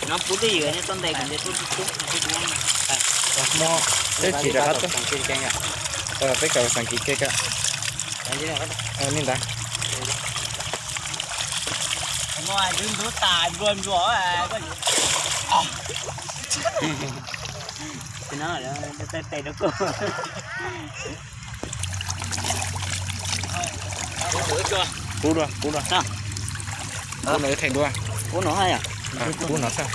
No pub twj ywm ne, tau ntes kom ntes tub tub. Peb tsis rov qab tuaj. Peb kom xeem kis ke ka. Li ntawd. Pub dua, pub dua. Pub no, thaiv dua. Pub no xwb.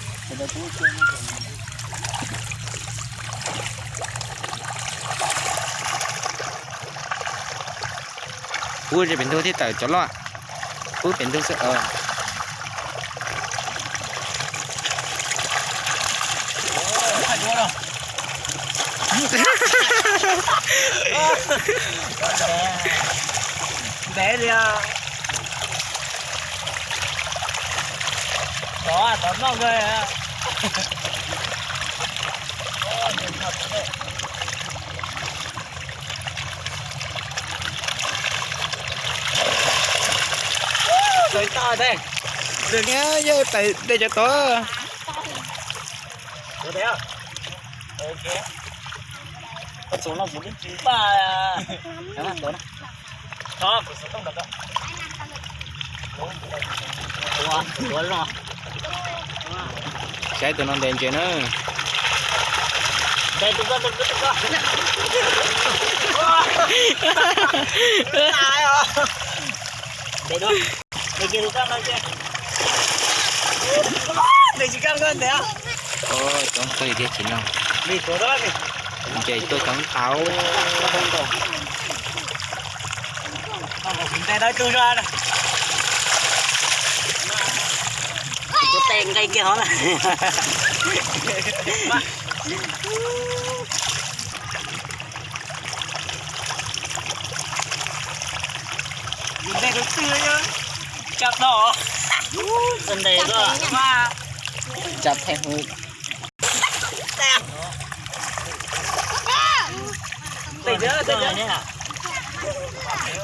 Pub pem ntug thiaj tawm cov loj. Pub pem ntug xwb. Ntev li. Tov, tov noj kawg. Yog tais de cov tod. Saib tus no ntes ntses na. Coob kawg thiab tsis no. Ntses tuaj coob tau. Kuv tes nqe kiag hov na. Yus ntej tus twg, cov no. Ntes tuaj. Cov theej hu. Tes, tes, tes.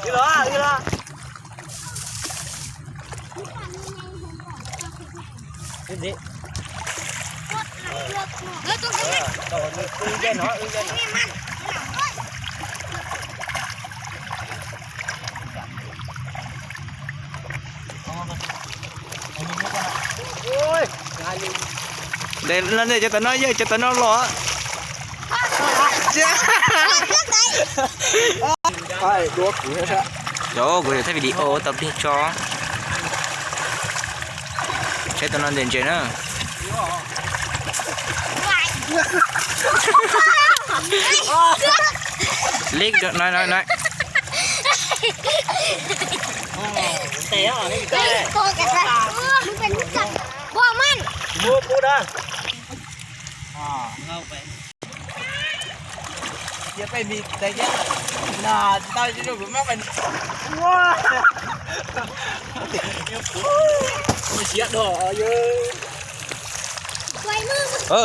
Ib los, ib los. Ntes no, cov tom no yog cov tom no los. Yog kuv yuav thaij video tau pliag tso. Saib tus no ntses ntses na. Liv no no no.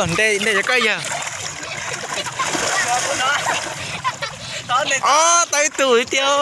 Ntes ntes cov koj yawg. Ob tau ib tug tiag.